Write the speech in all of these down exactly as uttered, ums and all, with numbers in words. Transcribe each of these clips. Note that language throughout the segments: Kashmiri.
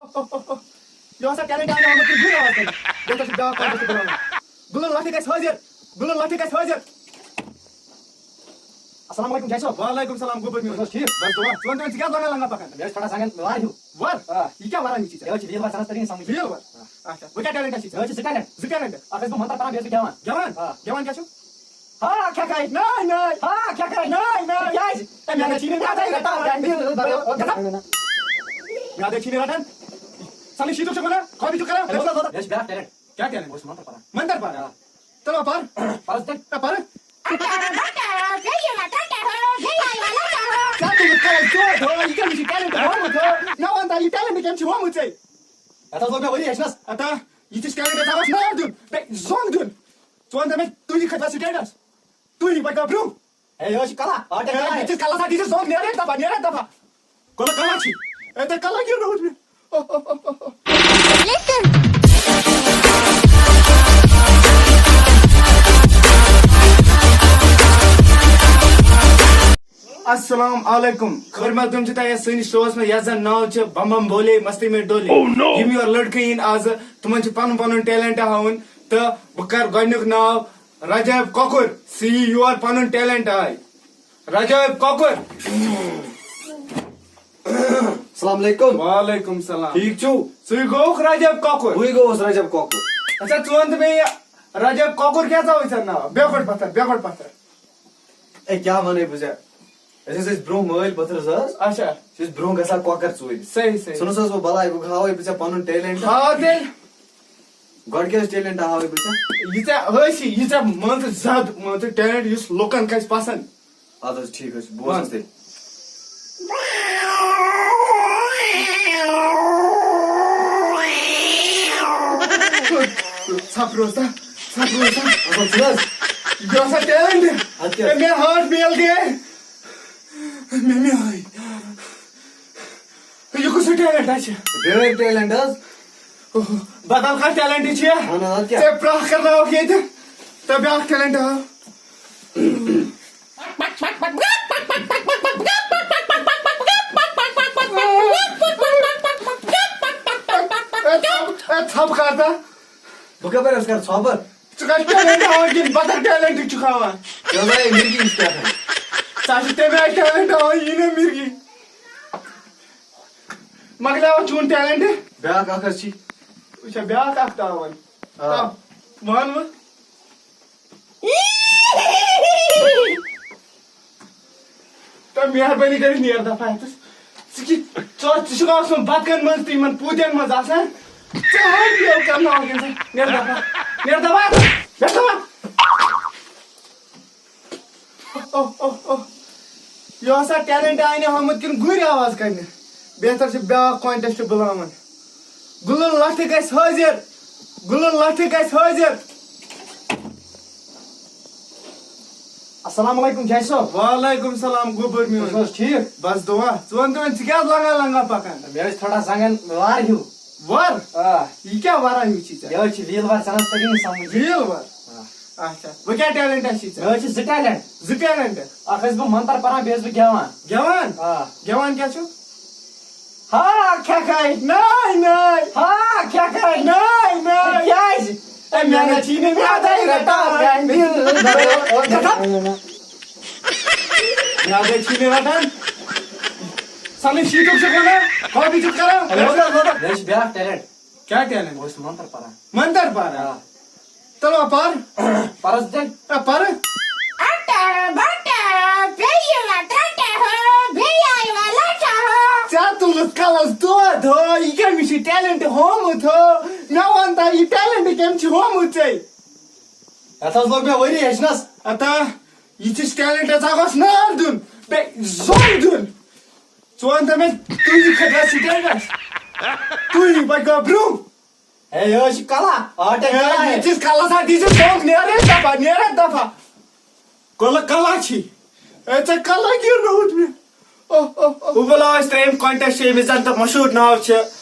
یہِ ہسا ٹیلنٹ آو مےٚ ووٚنمُت کِنہٕ گُرۍ آواز کَرِ؟ بیٚیہِ تۄہہِ چھِ بیٛاکھ کانٛہہ گژھِ بُلاوُن۔ گُلہٕ لَٹھِ گژھِ حٲضِر۔ گُلہٕ لَٹھِ گژھِ حٲضِر۔ السلام علیکم جاے صٲب۔ وعلیکم السلام گوٚبُر میون۔ تُہۍ چھِو حظ ٹھیٖک؟ بَس دُعا۔ ژٕ وَن تہٕ مےٚ، ژٕ کیٛاہ وَنان لَنگَن پَکان؟ مےٚ حظ چھِ تھوڑا زَنٛگَن وار ہیوٗ۔ وَر؟ آ۔ یہِ کیٛاہ وَران یہِ ژےٚ؟ یہِ حظ چھِ ویٖل وَر، زَنَس تَرِ نہٕ سَمٕجھ۔ ویٖل وَر؟ آ۔ اچھا، وۄنۍ کیٛاہ ٹیلنٹا چھِ ژےٚ؟ مےٚ حظ چھِ زٕ ٹیلنٹ۔ زٕ ٹیلنٹ؟ اَکھ حظ گوٚو مَنتَر پَران، بیٚیہِ حظ گوٚو گٮ۪وان۔ گٮ۪وان؟ گٮ۪وان کیٛاہ چھُ؟ ہا کھٮ۪کھَے، ناے ناے۔ ہا کھٮ۪کھَے، ناے ناے۔ کیٛازِ؟ اے، مےٚ نہ چھی نہٕ میٛادَے رَٹان۔ میٛادَے چھی نہٕ رَٹان۔ سَمٕجھ چھُے تُہۍ چھُکھ وَنان؟ خۄدٕے چھُکھ کَران۔ مےٚ چھُ بیٛاکھ ٹیلنٹ۔ کیٛاہ ٹیلنٹ؟ بہٕ چھُس مَنتَر پَران۔ مَنتَر پَران؟ آ۔ تَلہٕ وۄنۍ پَر۔ پَرُس تیٚلہِ۔ نہ، پَرٕ۔ ژےٚ تُلُتھ کَرَس دۄد، ہو، یہِ کٔمِس چھُ ٹیلنٹ ہومُت، ہو؟ مےٚ وَن تہٕ، یہِ ٹیلنٹ کٔمۍ چھُ ہومُت ژےٚ؟ یَتھ حظ لوٚگ مےٚ ؤری ہیٚچھنَس۔ اَتا، یِتھِس ٹیلنٹَس آو اَسہِ نار دیُن، بیٚیہِ زوٚنگ دیُن۔ ژٕ وَن تہٕ مےٚ، تُہۍ کھٔتوا سٹینڈَس؟ تُہۍ پَکوا برٛونٛہہ؟ ہے، یہِ حظ چھِ کَلا، آٹے ہے، کَلا۔ یہِ چھِ کَلا سا، یہِ چھِ زوٚنگ، نیرٕ یَتھ دَفعہ، نیرٕ یَتھ دَفعہ۔ کَلا، کَلا چھِ۔ ہے، تۄہہِ کَلا کیٛاہ روٗد مےٚ؟ السلام علیکم۔ خٲر مقدم چھِ تۄہہِ یَتھ سٲنِس شووَس منٛز، یَتھ زَن ناو چھُ بم بم بولے مستی میں ڈولے۔ Oh no! یِم یور لٔڑکہٕ یِن آزٕ، تِمَن چھُ پَنُن پَنُن ٹیلنٹ ہاوُن، تہٕ بہٕ کَرٕ گۄڈٕنیُک ناو رجب کۄکُر۔ سُہ یی یور پَنُن ٹیلنٹ ہاوِ۔ رجب کۄکُر۔ السلام علیکم۔ وعلیکم السلام۔ ٹھیٖک چھِو؟ ژٕے گوٚوُکھ رجب کۄکُر؟ بٕے گوٚوُس رجب کۄکُر۔ اچھا، ژٕ وَن تہٕ مےٚ، یہِ رجب کۄکُر کیٛاہ ژاوُے ژےٚ ناو؟ بیٚہہ گۄڈٕ پَتھَر، بیٚہہ گۄڈٕ پَتھَر۔ اے، کیٛاہ وَنَے بہٕ ژےٚ؟ أسۍ ٲسۍ، أسۍ برٛونٛہہ مٲلۍ پٔتھرَس حظ۔ اچھا۔ أسۍ ٲسۍ برٛونٛہہ گژھان کۄکَر ژوٗرِ۔ صحیح، صحیح۔ ژھٕنُس حظ بہٕ بَلاے، بہٕ ہاوَے بہٕ ژےٚ پَنُن ٹیلنٹ۔ ہاو تیٚلہِ۔ گۄڈٕ کیٛاہ حظ ٹیلنٹ ہاوَے بہٕ ژےٚ؟ یہِ ژےٚ ٲسی، یہِ ژےٚ مان ژٕ زیادٕ، مان ژٕ ٹیلنٹ یُس لُکَن کھَسہِ پَسنٛد۔ اَدٕ حظ، ٹھیٖک حظ چھُ، بوز حظ تیٚلہِ۔ ژھَپھ روز تا، ژھَپھ روز تا۔ اَصٕل چھُ حظ؟ یہِ ہسا ٹیلنٹ۔ اَدٕ کیٛاہ؟ ہے، مےٚ ہارٹ فیل گٔے۔ مےٚ، مےٚ آے۔ یہِ کُس ہیوٗ ٹیلنٹ چھُ؟ بیٛٲرۍ ٹیلنٹ حظ۔ اوہو، بدل کانٛہہ ٹیلنٹ چھُ یا؟ اَہَن حظ، اَدٕ کیٛاہ؟ ژےٚ پرٛاہ کرناوکھ ییٚتہِ۔ تہٕ بیٛاکھ ٹیلنٹ ہاو۔ اے، ژھۄپ، اے، ژھۄپ کر تا۔ بہٕ کَپٲرۍ حظ کَرٕ ژھۄپہٕ؟ ژٕ کَتہِ ٹیلنٹ ہاوان کِنہٕ بدل ٹیلنٹ چھُکھ ہاوان؟ ژےٚ حظ آیے مِرگی، یہِ چھُ کیٛاہ کران؟ ژٕ حظ چھُکھ تَمہِ آیہِ ٹیلنٹ ہاوان، یی نہٕ مِرگی۔ مۄکلیو چون ٹیلنٹ؟ بیٛاکھ اکھ حظ چھی۔ وٕچھا، بیٛاکھ اکھ تاوان۔ آ۔ آ، وَن وۄنۍ۔ تہٕ مہربٲنی کٔرِتھ نیر دفعہ اَتھَس۔ ژٕ کہِ-، ژٕ، ژٕ چھُکھ آسان بَتہٕ کَن منٛز تہٕ یِمَن پوٗتٮ۪ن منٛز آسان۔ ژٕ ہاے یہِ کرناوان کینٛہہ۔ نیر دفعہ۔ نیر دفعہ۔ نیر دفعہ۔ اوہ، اوہ، اوہ۔ یہِ ہسا ٹیلنٹ آیہِ نہٕ آمُت کِنہٕ گُرۍ آواز کَرنہِ۔ بہتر چھُ بیٛاکھ کانٹیسٹ بُلاوُن۔ گُلہٕ لَٹھٕ گژھِ حٲضِر۔ گُلہٕ لَٹھٕ گژھِ حٲضِر۔ السلام علیکم جاے صٲب۔ وعلیکم السلام گوٚبُر میون۔ تُہۍ چھِو حظ ٹھیٖک؟ بس دُعا۔ ژٕ وَن تہٕ وۄنۍ، ژٕ کیٛازِ لنگا لنگا پکان؟ مےٚ ٲسۍ تھوڑا زنٛگن وار ہیوٗ۔ وَر؟ آ۔ یہِ کیٛاہ وَرا ہیوٗ چھی ژےٚ؟ یہِ حظ چھِ ویٖل وَر، ژےٚ نہ حظ تَگی نہٕ سمجھ۔ ویٖل وَر؟ آ۔ اچھا، وۄنۍ کیٛاہ ٹیلنٹا چھی ژےٚ؟ مےٚ حظ چھِ زٕ ٹیلنٹ۔ زٕ ٹیلنٹ؟ اکھ ٲسۍ بہٕ منتر پران، بیٚیہِ ٲسٕس بہٕ گٮ۪وان۔ گٮ۪وان؟ آ۔ گٮ۪وان کیٛاہ چھُ؟ ہا کھٮ۪کھَے۔ ناے، ناے۔ ہا کھٮ۪کھَے۔ ناے، ناے۔ کیٛازِ؟ اے، مےٚ نہ چھی نہٕ میادَے رَٹان۔ میادَے چھی نہٕ رَٹان۔ سَمٕجھ چھُے تُہۍ چھُکھ وَنان؟ ہابی چھُکھ کران؟ مےٚ چھُ بیٛاکھ ٹیلنٹ۔ کیٛاہ ٹیلنٹ؟ بہٕ اوسُس منتر پران۔ منتر پران؟ آ۔ تَلہٕ وۄنۍ پَر۔ پَرُس دِ۔ اے، پَرٕ۔ اَٹا، بَٹا، پیٚیہِ وَ ٹَٹا ہو، بیٚیہِ آیہِ وَ لَٹا ہو۔ ژےٚ تُلُتھ کَلَس دود ہو، یہِ کٔمِس چھُ ٹیلنٹ ہومُت ہو؟ مےٚ وَن تہ، یہِ ٹیلنٹ کٔمۍ چھُ ہومُت ژےٚ؟ یَتھ حظ لوٚگ مےٚ ؤری ہیٚچھنَس۔ اَتا، یہِ چھُس ٹیلنٹ، ژےٚ گوٚژھ نار دیُن، بیٚیہِ زوٚن دیُن۔ ژٕ وَن تہ مےٚ، تُہۍ یہِ کھٔتوا سٹینڈَس؟ تُہۍ پَکوا برٛونٛہہ؟ ہے، یہِ حظ چھِ کَلا، آٹے ہے، کَلا ہے۔ یہِ چھِس کَلَس اَتھ، یہِ چھِ سونٛگ، نیرٕ یَتھ دَفعہ، نیرٕ یَتھ دَفعہ۔ کَلہٕ کَلا چھی۔ ہے، ژےٚ کَلا کیٛاہ روٗد مےٚ؟ اوہ، اوہ، اوہ۔ وۄنۍ بُلاو أسۍ ترٛیٚیِم کانٹیسٹ، ییٚمِس زَن تہٕ مشہوٗر ناو چھِ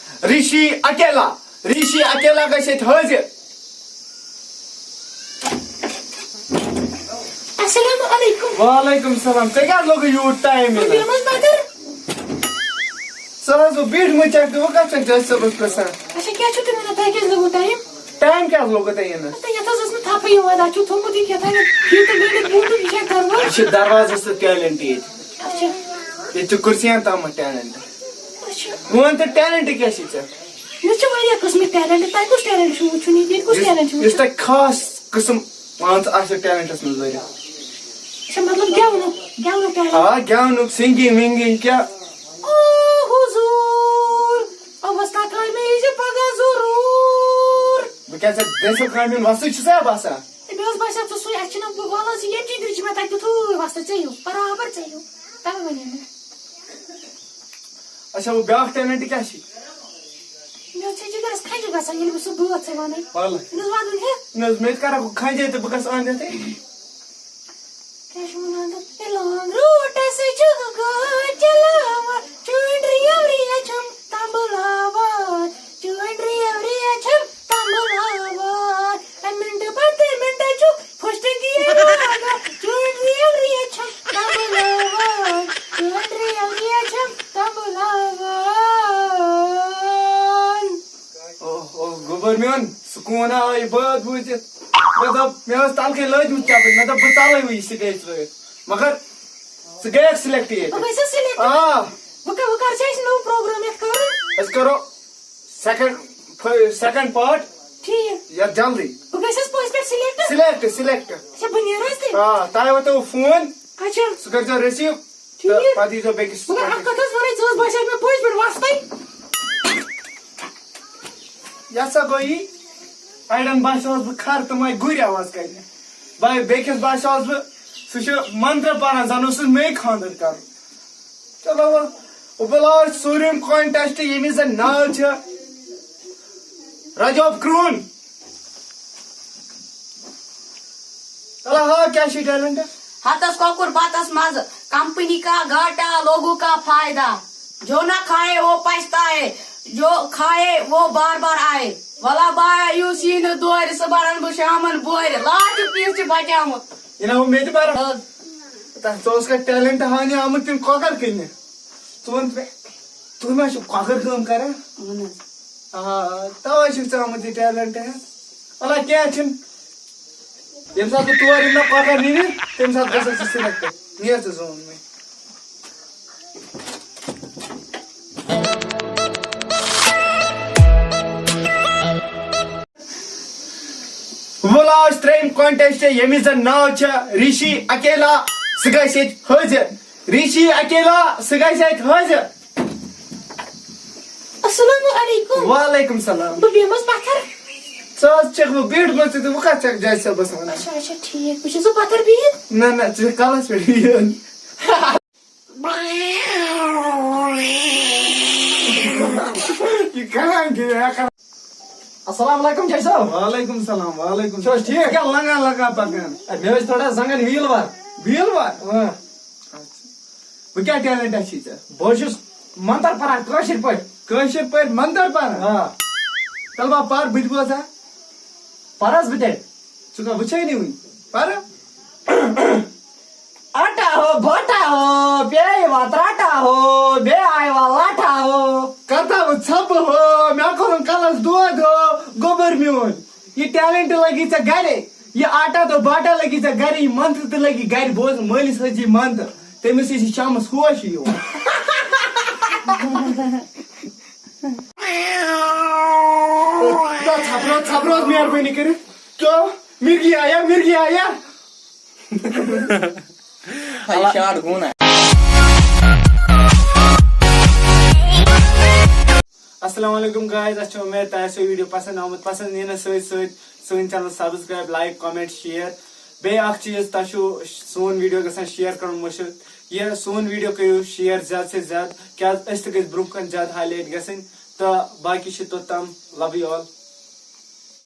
ریٖشی اکیلا۔ ریٖشی اکیلا گژھِ ییٚتہِ حٲضِر۔ السلام علیکم۔ وعلیکم السلام۔ ژےٚ کیٛازِ لوٚگُے یوٗت ٹایم یِنَس؟ یِم حظ مگر۔ ژٕ حظ وۄنۍ بیٖٹھ وۄنۍ چیک تہٕ وۄنۍ کَتھ چھَکھ جج صٲبَس پرٛژھان؟ اچھا، کیٛاہ چھُ تُہۍ وَنان؟ تۄہہِ کیٛازِ لوٚگوٕ ٹایم؟ ٹایم کیٛاہ حظ لوٚگوٕ تۄہہِ یِنَس؟ تہٕ یَتھ حظ ٲس نہٕ تھپھٕے یِوان، اَتھ چھُ تھوٚمُت یہِ کیٛاہ تام فیٖتہٕ گٔنٛڈِتھ بوٗٹُک، یہِ چھا دروازٕ؟ یہِ چھِ دروازَس تہٕ ٹیلنٹ ییٚتہِ۔ اچھا۔ ییٚتہِ چھِ کُرسِیَن تامَتھ ٹیلنٹ۔ اچھا۔ وۄنۍ تہٕ ٹیلنٹ کیٛاہ چھِ ژےٚ؟ مےٚ چھِ واریاہ قٕسمٕکۍ ٹیلنٹ، تۄہہِ کُس ٹیلنٹ چھُو وٕچھُن ییٚتہِ؟ ییٚتہِ کُس یُس، ٹیلنٹ چھُو یُس وٕچھُن؟ تۄہہِ خاص قٕسم مان ژٕ اَتھ ٹیلنٹَس منٛز لٔرِو۔ اچھا، مطلب گٮ۪ونُک، گٮ۪ونُک ٹیلنٹ؟ آ، گٮ۪ونُک، سِنٛگِنٛگ وِنٛگِنٛگ کیٛاہ؟ او حضور، اوستا کامہِ یی زِ پگاہ ضروٗر۔ بہٕ کیٛاہ ژےٚ دٔسِل کامہِ ہُنٛد وۄستہٕ چھُسا باسان؟ تہٕ مےٚ اوس باسان ژٕ سُے، اَسہِ چھِنہٕ بہٕ وَلہٕ حظ یہِ ییٚمہِ چیٖزٕے چھِ مےٚ تَتہِ تیُتھُے وۄستہٕ ژےٚ ہیوٗ، برابر ژےٚ ہیوٗ، تَوَے وَنے مےٚ۔ اچھا، وۄنۍ بیٛاکھ ٹیلنٹ کیٛاہ چھِ؟ مےٚ حظ چھِ جِگرَس کھَنٛجہِ گژھان، ییٚلہِ بہٕ سُہ بٲتھ ژےٚ وَنَے۔ وَلہٕ۔ مےٚ حظ وَدُن ہے۔ نہ حظ، مےٚ تہِ کَرَکھ وۄنۍ کھَنٛجے تہٕ بہٕ گژھٕ اَنٛد ہٮ۪تھٕے۔ کیٛاہ چھِ وَنان تَتھ؟ اے لانٛگ روٗٹَس چھُکھ گٲڑۍ چَلاوان، چُنٛڈ ریو ریچھَم تَمبٕلاوان، چُنٛڈ ریو ریچھَم تَمبٕلاوان۔ اے مِنٹہٕ پَتہٕ مِنٹہٕ چھُکھ فٔسٹ گِیَر لاگان، چُنٛڈ ریو ریچھَم تَمبٕلاوان، چُنٛڈ ریو ریچھَم تَمبٕلاوان۔ اوہ، اوہ، گوٚبُر میون، سکوٗن آو یہِ بٲتھ بوٗزِتھ۔ مےٚ دوٚپ، مےٚ ٲس تَلہٕ کَنۍ لٲجمٕژ چَپٕنۍ، مےٚ دوٚپ، بہٕ ژَلَے وۄنۍ یہِ سٹیج ترٛٲوِتھ۔ مگر ژٕ گٔیَکھ سِلٮ۪کٹ ییٚتہِ۔ بہٕ گٔیَس سِلٮ۪کٹ۔ آ۔ وۄنۍ کَر، وۄنۍ کَر چھِ اَسہِ نوٚو پروگرام یَتھ کَرُن؟ أسۍ کَرو سیکنڈ، سیکنڈ پارٹ ٹھیٖک۔ یَتھ جلدی۔ بہٕ گٔیَس پٔزۍ پٲٹھۍ سِلٮ۪کٹ؟ Select, select. اچھا، بہٕ نیرٕ حظ تیٚلہِ؟ آ، تۄہہِ واتیو فون۔ اچھا۔ سُہ کٔرۍزیو رِسیٖو۔ ٹھیٖک۔ تہٕ پَتہٕ ییٖزیو بیٚکِس مگر اَکھ کَتھ حظ وَنَے، ژٕ ٲس باسیٚو مےٚ پٔزۍ پٲٹھۍ وۄستَے۔ یہِ ہسا گوٚو یی، اَڑٮ۪ن باسیوس بہٕ کھَر، تِم آیہِ گُرۍ آواز کَرنہِ۔ بَے-، بیٚکِس باسیوس بہٕ، سُہ چھُ منترٕ پَران، زَن اوسُس مے خانٛدر کَرُن۔ چلو وۄنۍ، وۄنۍ بہٕ لاگہٕ ژوٗرِم کانٹیسٹ، ییٚمِس زَن ناو چھُ رجب کرٛوٗن۔ تَلہٕ ہا، کیٛاہ چھُے ٹیلنٹ؟ ہتس کۄکُر بتس مزٕ، کمپنی کا گاٹا، لوگوں کا فائدہ۔ جو نہ کھائے وہ پچھتائے، جو کھائے وہ بار بار آئے۔ ولا بایا یوٗسی نہٕ دورِ، سُہ برن بہٕ شامن بورِ۔ لاسٹ پیٖس چھُ بچیومُت۔ یہِ نہ ہو مےٚ تہِ برن۔ تتھ ژٕ اوسکھا ٹیلنٹ ہاونہِ آمُت کِنہٕ کۄکر کٕننہِ؟ ژٕ وَن مےٚ، تُہۍ ما چھِو کۄکر کٲم کران؟ اہن حظ۔ آ، توے چھُکھ ژٕ آمُت یہِ ٹیلنٹ ہٮ۪تھ۔ وَلہٕ کینٛہہ چھُنہٕ۔ ییٚمہِ ساتہٕ بہٕ تور یِمہٕ نا کۄکر نِنہِ، تَمہِ ساتہٕ گژھکھ ژٕ سِلٮ۪کٹ۔ نیر ژٕ زوٗن مےٚ۔ وۄنۍ آو اَسہِ ترٛیٚیِم کانٹیسٹ، ییٚمِس زَن ناو چھُ ریٖشی اکیلا، سُہ گژھِ ییٚتہِ حٲضِر۔ ریٖشی اکیلا، سُہ گژھِ ییٚتہِ حٲضِر۔ السلام علیکم۔ وعلیکم السلام۔ بہٕ بیٚہمہٕ حظ پتھر؟ ژٕ حظ چھَکھ وۄنۍ بیٖٹھمٕژ تہٕ وۄنۍ کَتھ چھَکھ جج صٲبَس وَنان؟ اچھا، اچھا، ٹھیٖک۔ بہٕ چھَس وۄنۍ پتھر بِہِتھ۔ نہ، نہ، ژٕ چھَکھ کَلَس پٮ۪ٹھ بِہِتھ۔ یہِ کَران کیٛاہ؟ السلام علیکم جج صٲب۔ وعلیکم السلام، وعلیکم۔ چھُو حظ ٹھیٖک؟ کیٛاہ لنگان لنگان پکان؟ اے، مےٚ حظ چھِ تھوڑا زنگن ویٖل وار۔ ویٖل وار؟ اۭں۔ اچھا۔ وۄنۍ کیٛاہ ٹیلنٹ چھُے ژےٚ؟ بہٕ حظ چھُس منتر پران کٲشِر پٲٹھۍ۔ کٲشِر پٲٹھۍ منتر پران؟ آ۔ تیٚلہِ ما پر، بہٕ تہِ بوزٕ ہا۔ پر حظ بہٕ تیٚلہِ۔ ژٕ کیٛاہ وٕچھے نہٕ وٕنہِ؟ پر۔ اٹا ہو، بٹا ہو، پیٚیہِ وۄنۍ ترٛٹا ہو، بیٚیہِ آیہِ وۄنۍ لٹھا ہو۔ کتھا وۄنۍ ژھپہٕ ہو، مےٚ کوٚرُن کلس دود ہو، گوٚبُر میون۔ یہِ ٹیلنٹ لگی ژےٚ گرے، یہِ آٹا تہٕ باٹا لگی ژےٚ گرے، یہِ منتر تہِ لگی گرِ۔ بوز مٲلِس حٲجی منتر، تٔمِس ٲسی شامس ہوش یِوان۔ ژھپروز، ژھپروز، مہربٲنی کٔرِتھ۔ کیٛاہ؟ مرغی آیا، مرغی آیا۔ ہاے شاٹ گوٚو نا۔ السلام علیکم گائز، اَسہِ چھِ اُمید تۄہہِ آسیو ویٖڈیو پسنٛد آمُت۔ پسنٛد یِنَس سۭتۍ سۭتۍ سٲنۍ channel subscribe, like, comment, share. بیٚیہِ اکھ چیٖز، تۄہہِ چھُو سون ویٖڈیو گژھان شیئر کرُن مٔشِتھ۔ یہِ سون ویٖڈیو کٔرِو شیئر زیادٕ سے زیادٕ، کیٛازِ أسۍ تہِ گٔژھۍ برٛونٛہہ کُن زیادٕ ہائی لائٹ گژھٕنۍ۔ تہٕ باقی چھِ توٚتام، love you all۔